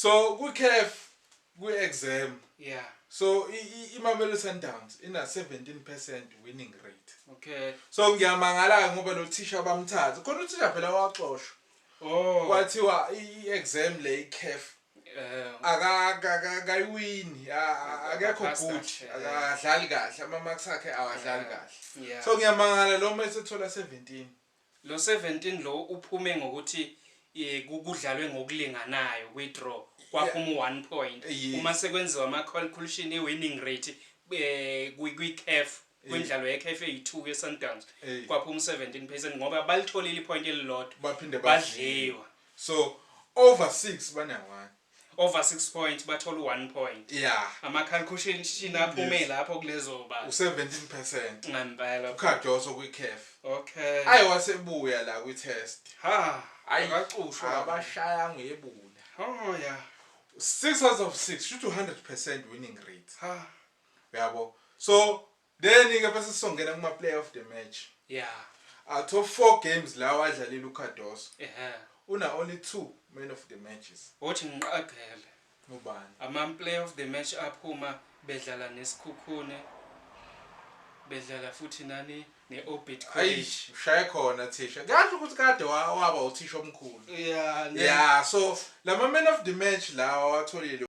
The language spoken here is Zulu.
So kwi-CAF, kwi-exam, so iMamelodi Sundowns ina 17% winning rate. So ngiyamangala ngoba lo thisha bamthatha khona, uthisha phela waxoshwa. Kwathiwa i-exam le, i-CAF, akayiwini, akekho Akaphasi good, kahle, akadlali kahle, ama-marks akhe awadlali kahle. So ngiyamangala lo uma esethola 17. Lo 17 lo uphume ngokuthi kudlalwe ngokulinganayo kwi-draw, kwaphuma u-1 point. Uma sekwenziwa ama-calculation e-winning rate kwi-CAF, kwimidlalo ye-CAF eyi-2 ye-Sundowns, kwaphuma u-17% ngoba balitholile i-point elilodwa, baphinde badliwa. So over 6 bana-1. Over 6 points bathola u-1 point. Ama-calculation aphume lapho kulezo balo. U-17%. Ngempela. UCardoso kwi-CAF. Ayi, wasebuya la kwi-test. Ha. Ayi, Akacushwa. abashaya ngebula. Oh yeah. 6 out of 6, shuthi 100% winning rate. Ha. Uyabo, so then ke bese sizongena kuma player of the match. Out of 4 games lawa adlalile uCardoso, una only 2 man of the matches. Othi ngiqagele. Ubani? Ama-player of the match aphuma bedlala neSekhukhune, bedlala futhi nani, ne-Orbit Ayi, College. ushaye khona thisha kahle ukuthi kade waba uthisha omkhulu. Yeah. Yeah, so lama man of the match lawa watholile.